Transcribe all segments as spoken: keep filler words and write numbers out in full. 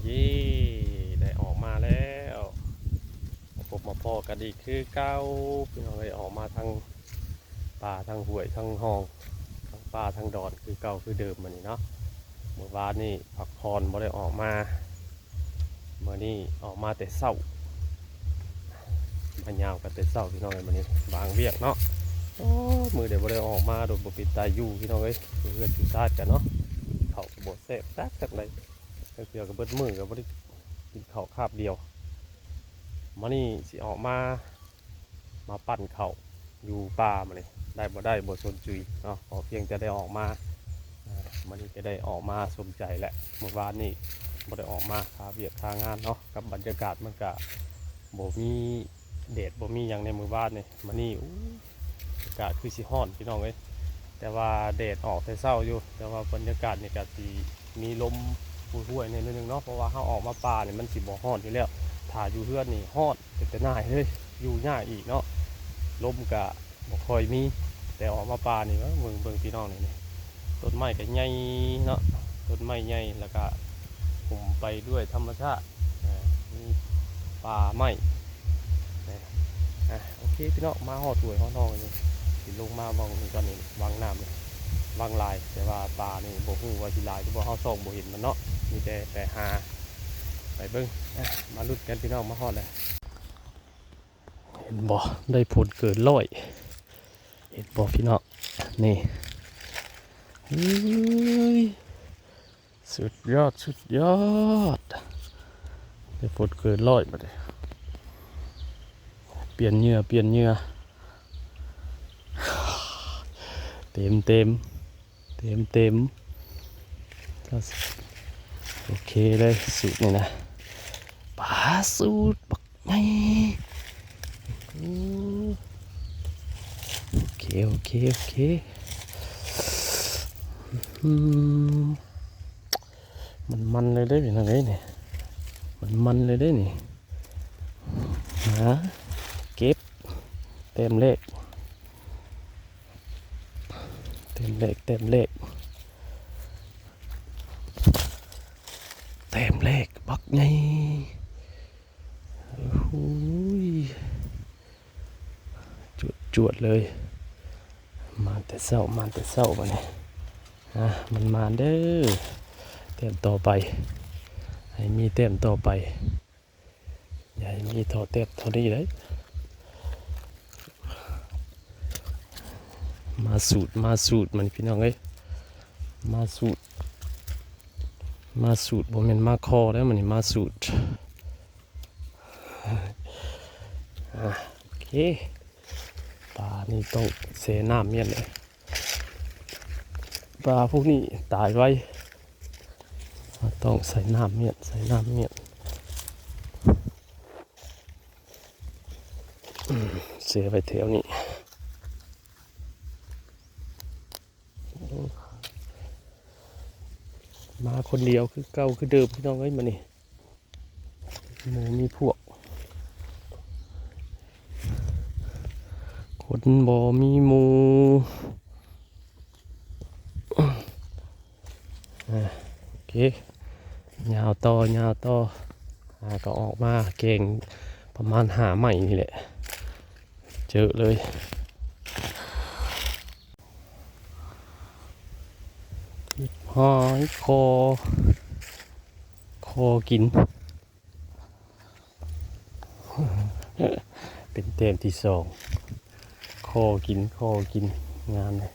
เย้ ได้ออกมาแล้ว มาพบมาพ้อกันอีกคือเก่า พี่น้องเอ้ย ออกมาทั้งป่าทั้งห้วยทั้งหอง ทั้งป่าทั้งดอนคือเก่าคือเดิมมื้อนี้เนาะ มื้อวานนี่พักผ่อนบ่ได้ออกมา มื้อนี้ออกมาแต่เช้า มายามกันแต่เช้าพี่น้องเอ้ย มื้อนี้วางเวียกเนาะ โอ้ มื้อเดียวบ่ได้ออกมาโดนบ่เป็นตาอยู่พี่น้องเอ้ย อยู่เฮือนอยู่ซาดกันเนาะ ข้าวก็บ่แซ่บจักจังใด เทื่อก็เบิดมื้อก็บ่ได้กินข้าวคาบเดียว มื้อนี้สิออกมา มาปั่นข้าวอยู่ป่ามื้อนี้ ได้บ่ได้บ่สนใจเนาะ ขอเพียงแต่ได้ออกมา อ่า มื้อนี้ก็ได้ออกมาสมใจแหละ มื้อวานนี่บ่ได้ออกมา คาเวียกคางานเนาะ กับบรรยากาศมันก็บ่มีแดดบ่มีหยังในมื้อวานนี่ มื้อนี้ อู้ อากาศคือสิร้อนพี่น้องเอ้ย แต่ว่าแดดออกแต่เช้าอยู่ แต่ว่าบรรยากาศนี่ก็สิมีลมห้วยๆแหน่นิดนึงเนาะ เพราะว่าเราออกมาป่านี่มันสิบ่ร้อนอยู่แล้ว ถ้าอยู่เฮือนนี่ร้อนเป็นตาหน่ายเลย อยู่ยากอีกเนาะ ลมก็บ่ค่อยมี แต่ออกมาป่านี่ เบิ่ง เบิ่งพี่น้องนี่ นี่ ต้นไม้ก็ใหญ่เนาะ ต้นไม้ใหญ่ แล้วก็หุ้มไปด้วยธรรมชาติ อ่า มีป่าไม้ นี่ อ่ะ โอเคพี่น้อง มาฮอดห้วยฮอดหนองนี่ สิลงมาวังนี่ก่อนนี่ วังน้ำนี่ วังหลาย แต่ว่าป่านี่บ่ฮู้ว่าสิหลายหรือบ่ เฮาส่องบ่เห็นมันเนาะ มีแต่ไปหา ไปเบิ่ง อ่ะ มาลุ้นกันพี่น้อง มาฮอดแล้ว เห็นบ่ ได้ผลเกินร้อย เห็นบ่พี่น้อง นี่ เฮ้ย สุดยอด สุดยอด ได้ผลเกินร้อยบัดนี้ เปลี่ยนเหยื่อ เปลี่ยนเหยื่อ เต็มเต็ม เต็มเต็ม โอเคเลย สูตรนี่นะ ปลาสูตรบักใหญ่ โอเค โอเค โอเค อืม มันมันเลยเด้อพี่น้องเอ้ยนี่ มันมันเลยเด้อนี่ นะ เก็บ แต้มแรก แต้มแรก แต้มแรก แต้มแรก บักใหญ่ โอ้ย จวดจวดเลย มาแต่เช้า มาแต่เช้ามาเนี่ย อ่ะ มันมาเด้อ แต้มต่อไป ให้มีแต้มต่อไป อย่าให้มีเท่าแต้มเท่านี้เลย มาสูตร มาสูตรมันพี่น้องเอ้ย มาสูตร มาสูตร บ่แม่นมาคอแล้วมันนี่ มาสูตร อ่ะ โอเค ปลานี่ต้องเซน้ำเมียนเลย ปลาพวกนี้ตายไว ต้องใส่น้ำเมียน ใส่น้ำเมียน อืม เสียไปแถวนี้ มาคนเดียวคือเก่าคือเดิมพี่น้องเอ้ย มื้อนี้ หมู่มีพวก คนบ่มีหมู่ อ่า โอเค ยาวต่อ ยาวต่อ อ่า ก็ออกมาแกงประมาณห้าไม้นี่แหละ เจอเลย หอยคอ คอกิน เป็นแต้มที่สอง คอกิน คอกิน งานเลย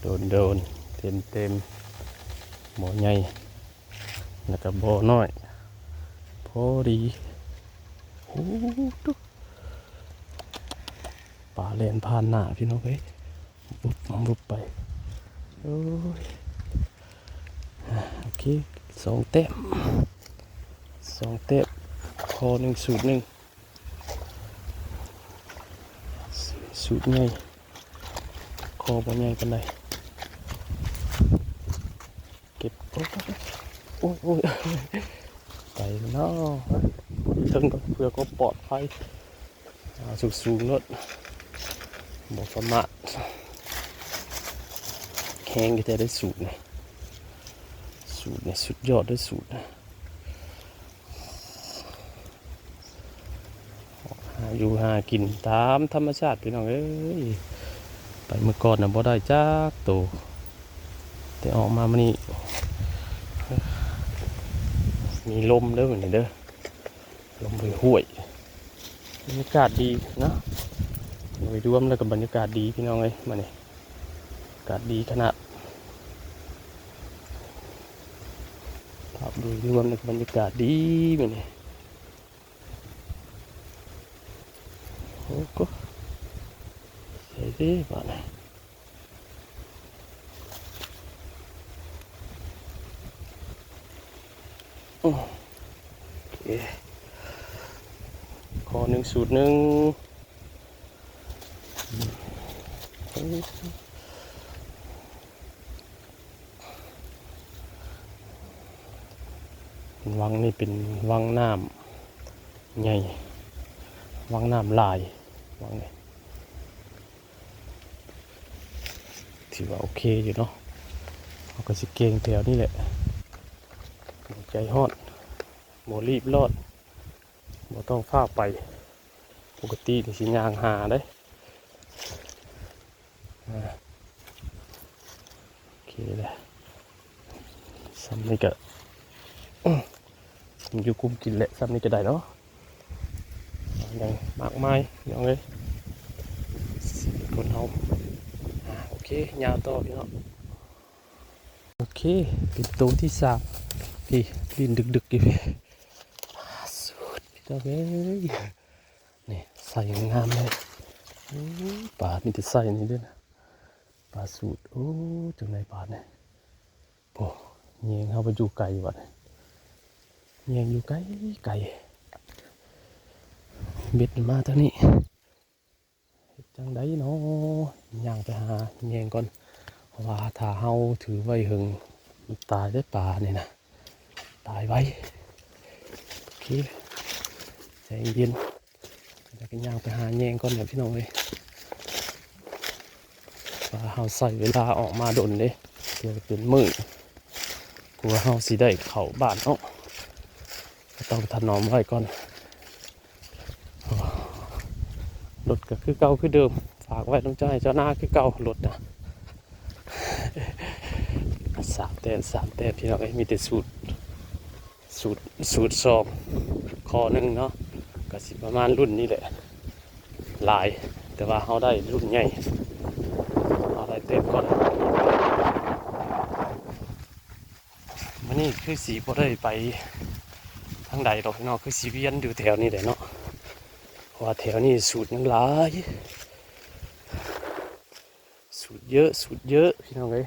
โดน โดน เต็ม เต็ม บ่อใหญ่ แล้วก็บ่อน้อย พอดี โอ้ตุ๊ ปลาแล่นผ่านหน้าพี่น้องเอ้ย บุบบุบไป โอ้ย อ่ะ โอเค สองแต้ม สองแต้ม คอหนึ่ง สูตรหนึ่ง สูตรใหญ่ คอบ่ใหญ่ปานใด เก็บ โอ้ย โอ้ย โอ้ย ไปเนาะ เทิงก่อน เพื่อก็ปลอดภัย เอาสูงๆโลด บ่ประมาท แฮงก็จะได้สูตรนี่ ส สูตรเนี่ยสุดยอดด้วยสูตรนะ หาอยู่หากินตามธรรมชาติพี่น้องเอ้ย ไปเมื่อก่อนนะบ่ได้จักโต แต่ออกมามื้อนี้ มีลมเด้อมื้อนี้เด้อ ลมห่วยๆ บรรยากาศดีนะ โดยรวมแล้วก็บรรยากาศดีพี่น้องเอ้ย มานี่ อากาศดีขนาด ภาพโดยรวมแล้วก็บรรยากาศดีมานี่ โอ้โห ใส่เด้บาดนี่ โอเค ข้อหนึ่งสูตรหนึ่ง วังนี่เป็นวังน้ำใหญ่ วังน้ำลาย วังนี่ ถือว่าโอเคอยู่เนาะ เขาก็สิเก่งแถวนี้แหละ บ่ใจฮ้อน บ่รีบร้อน บ่ต้องฟ้าวไป ปกตินี่สิย่างหาเด้ อ่า โอเคเลย ส่ำนี่ก็ อยู่กุมกินแหละ ส่ำนี่ก็ได้เนาะ ยังมากมาย พี่น้องเอ้ย สิเป็นคนเฮา อ่า โอเค ยาวต่อพี่น้อง โอเค เป็นตัวที่สาม พี่ ลิ้นดึกๆ อยู่พี่ ปลาสูด พี่น้องเอ้ย นี่ ใส่งามๆ เลย โอ้ ปลา มีแต่ใส่นี่เด้อนะ ปลาสูด โอ้ จังได๋ปลาเนี่ย โอ้ แยงเฮาไปอยู่ไกลบัดนี้ แยงอยู่ไกลๆ เบ็ดมาทางนี้ เฮ็ดจังได๋น้อ ย่างไปหาแยงก่อน เพราะว่าถ้าเฮาถือไว้เหิง มันตายเด้อปลานี่นะ ตายไว โอเค ใจเย็น แล้วก็ย่างไปหาแยงก่อนแหละพี่น้องเอ้ย ว่าเฮาใช้เวลาออกมาโดนเด้ เดี๋ยวเป็นมื้อ กลัวเฮาสิได้เข้าบ้านเนาะ ก็ต้องถนอมไว้ก่อน รถก็คือเก่าคือเดิม ฝากไว้นำเจ้าไฮ่เจ้านาคือเก่า รถนะ สามแต้ม สามแต้ม พี่น้องเอ้ย มีแต่สูด สูด สูดสอง ข้อหนึ่งเนาะ ก็สิประมาณรุ่นนี้แหละ หลาย แต่ว่าเฮาได้รุ่นใหญ่ เฮาได้แต้มก่อน มื้อนี้คือสิบ่ได้ไปทางใดดอกพี่น้อง คือสิเวียนอยู่แถวนี้แหละเนาะ เพราะว่าแถวนี้สูดยังหลาย สูดเยอะ สูดเยอะ พี่น้องเอ้ย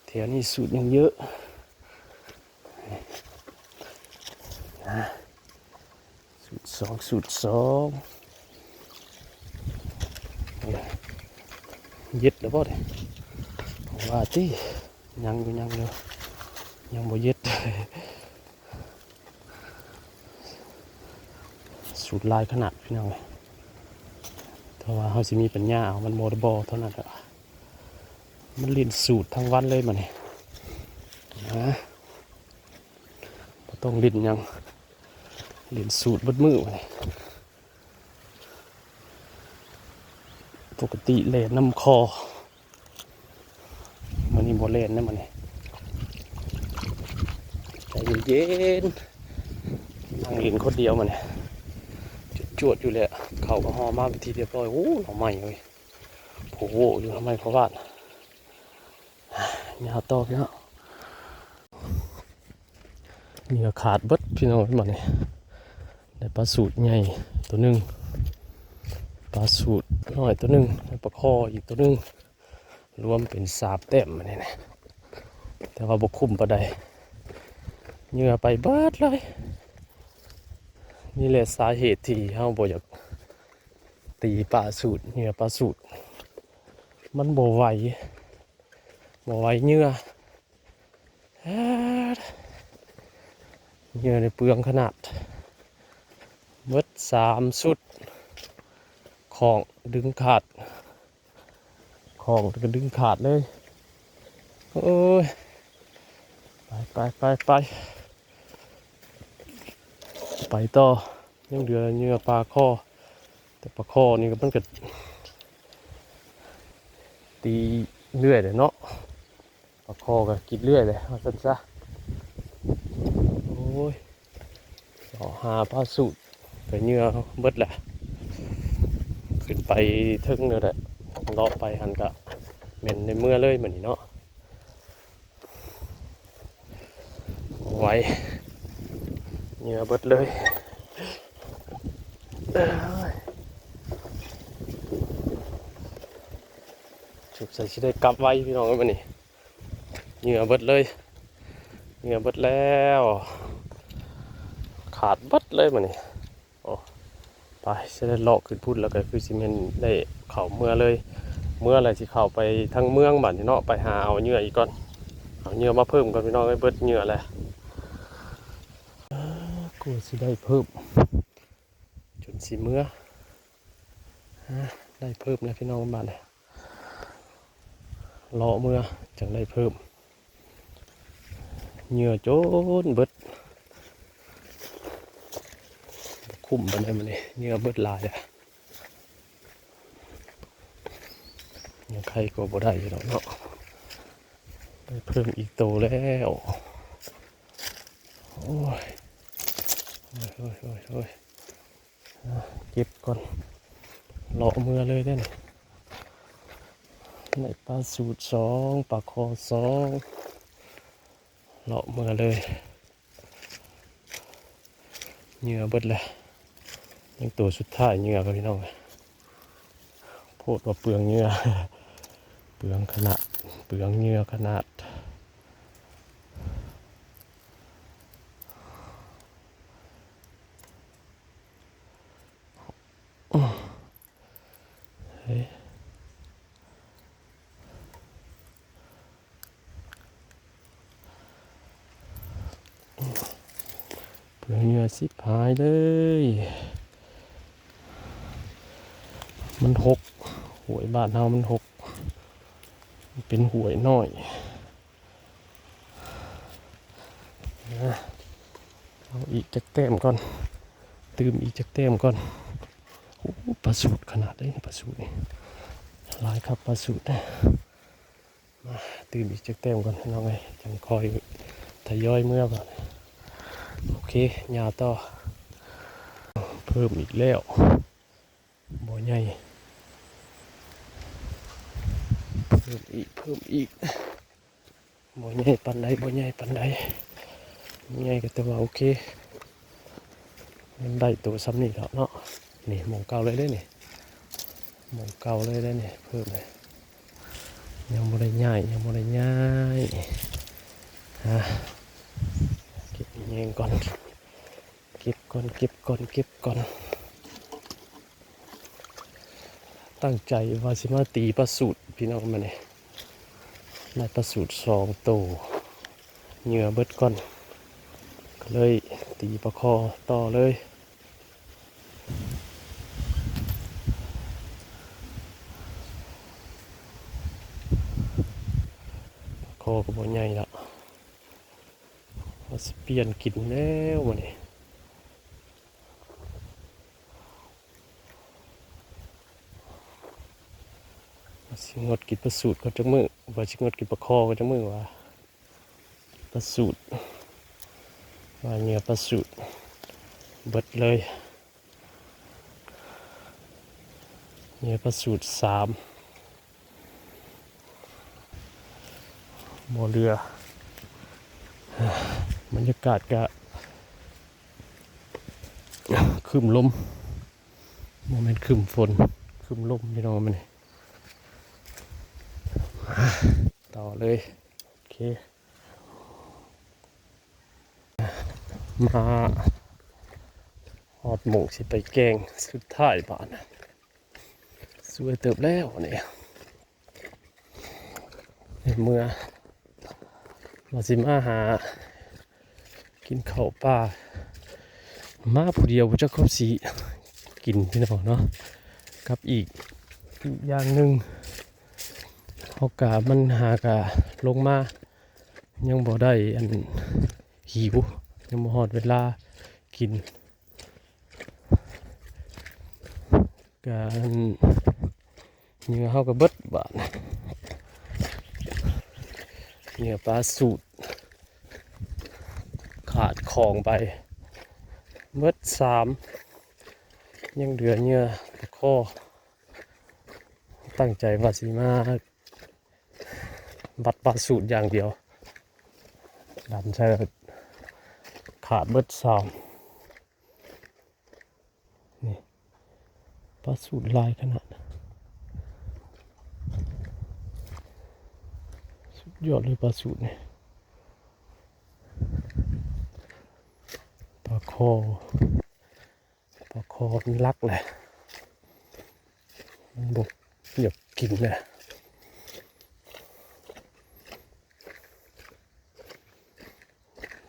แถวนี้สูดยังเยอะ นะ สูดสอง สูดสอง เย็ดแล้วบ่เนี่ย ผมว่าติ ยังอยู่ ยังอยู่ ยังบ่เย็ด สูดหลายขนาดพี่น้องเอ้ย ถ้าว่าเฮาสิมีปัญญาเอา มันบ่ได้บ่เท่านั้นแหละ มันเล่นสูดทั้งวันเลยมื้อนี้ นะ บ่ต้องเล่นหยัง เล่นสูดเบิดมื้อมื้อนี้ ปกติแล่นนำคอ มื้อนี้บ่แล่นนะมื้อนี้ ใจเย็นๆ นั่งเล่นคนเดียวมื้อนี้ จวดๆ อยู่แหละ เข้าก็ห่อมาเป็นที่เรียบร้อย โอ้ หน่อไม้เว้ย โอ้โห อยู่ทำไมพ่อบ้าน ยาวต่อพี่น้อง เหยื่อขาดเบิดพี่น้อง บัดนี้ ได้ปลาสูดใหญ่ตัวหนึ่ง ปลาสูดน้อยตัวหนึ่ง ได้ปลาคออีกตัวหนึ่ง รวมเป็นสามแต้มมื้อนี้นะ แต่ว่าบ่คุ้มปานใด เหยื่อไปเบิดเลย นี่แหละสาเหตุที่เฮาบ่อยากตีปลาสูด เหยื่อปลาสูด มันบ่ไหว บ่ไหวเหยื่อ เอิ้ด เหยื่อนี่เปลืองขนาด เบิดสามชุด ของดึงขาด ของก็ดึงขาดเลย โอ้ย ไปไปไปไปต่อ ยังเหลือเหยื่อปลาข้อ แต่ปลาข้อนี่ก็มันก็ตีเรื่อยเลยเนาะ ปลาข้อก็กินเรื่อยเลยว่าซั่นซะ โอ้ย เสาะหาปลาสูดไปเหยื่อเบิดแหละ ขึ้นไปเทิงเลยแหละ เลาะไปหันกะแม่นในเมือเลยมื้อนี้เนาะ ไหว เหยื่อเบิดเลย เอ้ย สงสัยสิได้กลับไวพี่น้องเอ้ยมื้อนี้ เหยื่อเบิดเลย เหยื่อเบิดแล้ว ขาดเบิดเลยมื้อนี้ โอ้ ไป สิได้เลาะขึ้นพุ้นแล้วก็คือสิแม่นได้เข้าเมือเลย เมือแล้วสิเข้าไปทางเมืองบัดนี้เนาะ ไปหาเอาเหยื่ออีกก่อน เอาเหยื่อมาเพิ่มก่อนพี่น้องเอ้ย เบิดเหยื่อแล้ว เอ้อ กลัวสิได้เพิ่ม จนสิเมือ ฮะ ได้เพิ่มแล้วพี่น้องบัดนี้ เลาะเมือจั่งได้เพิ่ม เหยื่อจนเบิด คุ้มปานใดมื้อนี้ เหยื่อเบิดหลายอะ ยังไข่ก็บ่ได้อยู่ดอกเนาะ ได้เพิ่มอีกโตแล้ว โอ้ย โอ้ย โอ้ย โอ้ย โอ้ย อ่ะ เก็บก่อน เลาะเมือเลยเด้อนี่ ได้ปลาสูดสอง ปลาคอสอง เลาะเมือเลย เหยื่อเบิดแล้ว ยังตัวสุดท้ายเหยื่อครับพี่น้อง โพดว่าเปลืองเหยื่อ เปลืองขนาด เปลืองเหยื่อขนาด เฮ้ย เปลืองเหยื่อสิบหายเลย มันหก ห้วยบ้านเฮามันหก มันเป็นห้วยน้อย นะ เอาอีกจักแต้มก่อน ตื่มอีกจักแต้มก่อน โอ้ ปลาสูดขนาดนี้ ปลาสูดนี่ หลายครับปลาสูดนะ มา ตื่มอีกจักแต้มก่อนพี่น้องเอ้ย จั่งค่อยทยอยเมือก่อน โอเค ยาวต่อ เพิ่มอีกแล้ว บ่ใหญ่ เพิ่มอีก เพิ่มอีก บ่ใหญ่ปานใด บ่ใหญ่ปานใด บ่ใหญ่ก็แต่ว่าโอเค มันได้ตัวส่ำนี้แล้วเนาะ นี่หม่องเก่าเลยเด้นี่ หม่องเก่าเลยเด้นี่ เพิ่มเลย ยังบ่ได้ย้าย ยังบ่ได้ย้าย ฮะ เก็บแยงก่อน เก็บก่อน เก็บก่อน เก็บก่อน ตั้งใจว่าสิมาตีปลาสูดพี่น้องมื้อนี้ ได้ปลาสูดสองโต เหยื่อเบิดก่อน ก็เลยตีปลาคอต่อเลย ปลาคอก็บ่ใหญ่ละ ว่าสิเปลี่ยนกินแล้วมื้อนี้ ว่าสิงดกินปลาสูดก่อนจักมื้อ ว่าสิงดกินปลาคอก่อนจักมื้อว่า ปลาสูด ว่าเหยื่อปลาสูด เบิดเลย เหยื่อปลาสูดสาม บ่เหลือ บรรยากาศก็ ครึ้มลม บ่แม่นครึ้มฝน ครึ้มลมพี่น้องมื้อนี้ ต่อเลย โอเค มาฮอดหม่องสิไปแกงสุดท้ายบาดนะ สวยเติบแล้วนี่ เมือ ว่าสิมาหา กินข้าวป่า มาผู้เดียวบ่จักเขาสิกินพี่น้องเนาะ กับอีก อีกอย่างหนึ่ง เฮากะมันหากะลงมา ยังบ่ได้อัน หิว ยังบ่ฮอดเวลากิน กะอัน เหยื่อเฮาก็เบิดบาด เหยื่อปลาสูด ขาดของไป เบิดสาม ยังเหลือเหยื่อปลาคอ ตั้งใจว่าสิมาวัดปลาสูดอย่างเดียว ดันใส่ขาดเบิดสาม นี่ ปลาสูดหลายขนาด สุดยอดเลยปลาสูดนี่ ปลาคอ ปลาคอมันรักแหละ มันบกอยากกินแหละ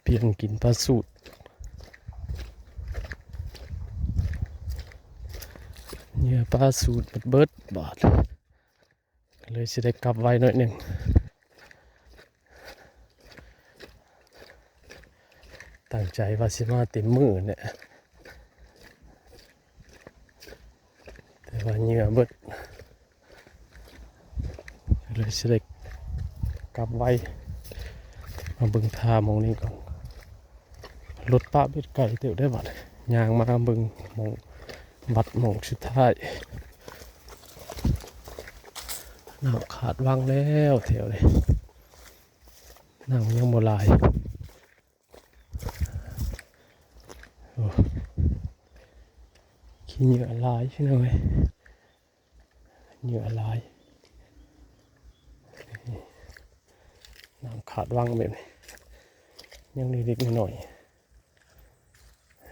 เปลี่ยนกินปลาสูด เหยื่อปลาสูดเบิดบาด ก็เลยสิได้กลับไวหน่อยหนึ่ง ตั้งใจว่าสิมาเต็มมื้อเนี่ย แต่ว่าเหยื่อเบิด ก็เลยสิได้กลับไว มาเบิ่งท่าหม่องนี้ก่อน รถปะเบ็ดไกลเติบได้บัด ย่างมาเบิ่งหม่อง วัดหม่องสุดท้าย น้ำขาดวังแล้วแถวนี้ น้ำยังบ่หลาย โอ้ ขี้เหยื่อหลายพี่น้องเอ้ย เหยื่อหลาย น้ำขาดวังแบบนี้ ยังเล็กๆน้อยๆ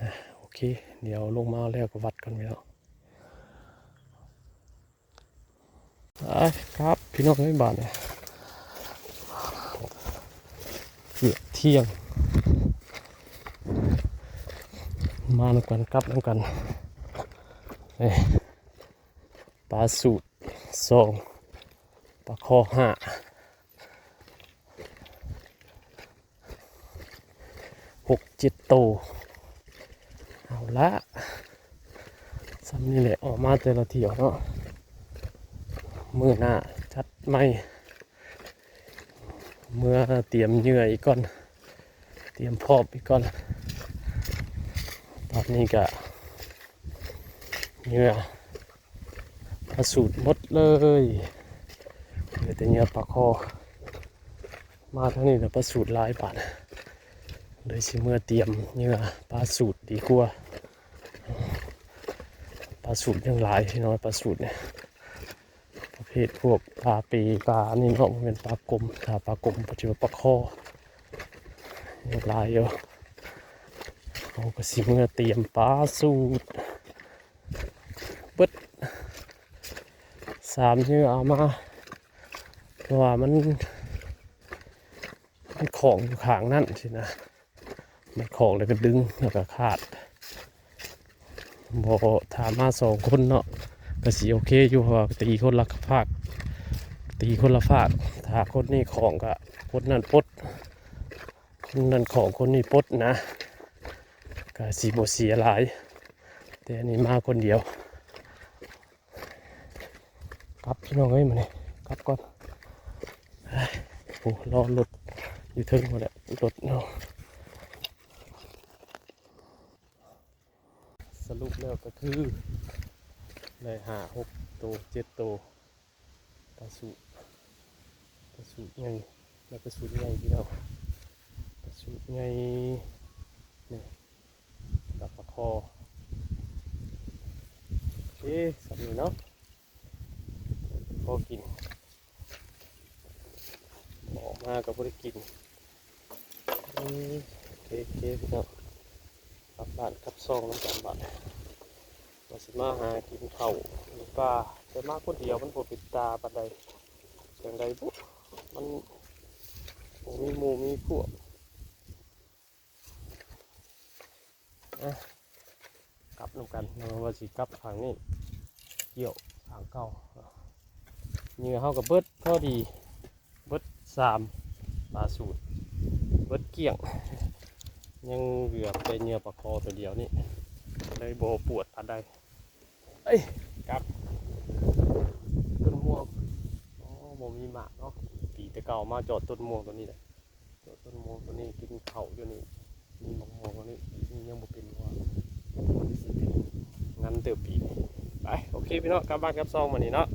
อ่ะ โอเค เดี๋ยวลงมาแล้วก็วัดกันพี่น้อง ไปครับพี่น้องเอ้ย บาดเนี่ย เกือบเที่ยง มานำกัน กลับนำกัน เอ้ย ปลาสูดสอง ปลาคอห้า หกเจ็ดโต เอาละ ส่ำนี่แหละ ออกมาแต่ละเที่ยวเนาะ มื้อหน้าจัดใหม่ เมือเตรียมเหยื่ออีกก่อน เตรียมพร้อมอีกก่อน ตอนนี้ก็ เหยื่อปลาสูดหมดเลย เหลือแต่เหยื่อปลาคอ มาทางนี้แล้วปลาสูดหลายบาด เลยสิเมือเตรียมเหยื่อปลาสูดดีกว่า ปลาสูดยังหลายพี่น้อง ปลาสูดเนี่ย ประเภทพวกปลาปีปลานี่เนาะ มันเป็นปลากลม ถ้าปลากลมปัจจุบันปลาคอ ยังหลายอยู่ เขาก็สิเมือเตรียมปลาสูด เบิดสามเหยื่อเอามา เพราะว่ามัน มันของอยู่ข้างนั่นสินะ มันของแล้วก็ดึงแล้วก็ขาด บ่ ถ้ามาสองคนเนาะ ก็สิโอเคอยู่ เพราะว่าตีคนละภาค ตีคนละภาค ถ้าคนนี้ของก็คนนั้นปลด คนนั้นของคนนี้ปลดนะ ก็สิบ่เสียหลาย แต่อันนี้มาคนเดียว กลับพี่น้องเอ้ย มาเนี่ย กลับก่อน โอ้ รอรถอยู่เทิงหมดแหละ รถเนาะ สรุปแล้วก็คือ ได้ห้าหกโต เจ็ดโต ปลาสูด ปลาสูดใหญ่ แล้วปลาสูดใหญ่พี่น้อง ปลาสูดใหญ่ นี่ แล้วปลาคอ โอเค ส่ำนี้เนาะ พอกิน ออกมาก็บ่ได้กิน อืม โอเค โอเค พี่น้อง กลับบ้านกลับซองนำกันบัด ว่าสิมาหากินข้าวอยู่ป่า แต่มาคนเดียวมันบ่เป็นตาปานใด จั่งใดบุ มันบ่มีหมู่มีพวก อ่ะ กลับนำกัน เฮาว่าสิกลับทางนี้ เกี่ยวทางเก่า เหยื่อเฮาก็เบิดพอดี เบิดสาม ปลาสูด บิดเกลี้ยง ยังเหลือแต่เหยื่อปลาคอตัวเดียวนี่ เลยบ่ปวดปานใด เอ้ย ครับ ต้นม่วง อ๋อ บ่มีหมากเนาะ ปีแต่เก่ามาจอดต้นม่วงตัวนี้แหละ จอดต้นม่วงตัวนี้กินข้าวอยู่นี่ มีหมากม่วงตัวนี้ นี่ยังบ่เป็น เพราะว่าสิเป็น งานเติบปีนี้ ไป โอเคพี่น้อง กลับบ้านกลับซองมื้อนี้เนาะ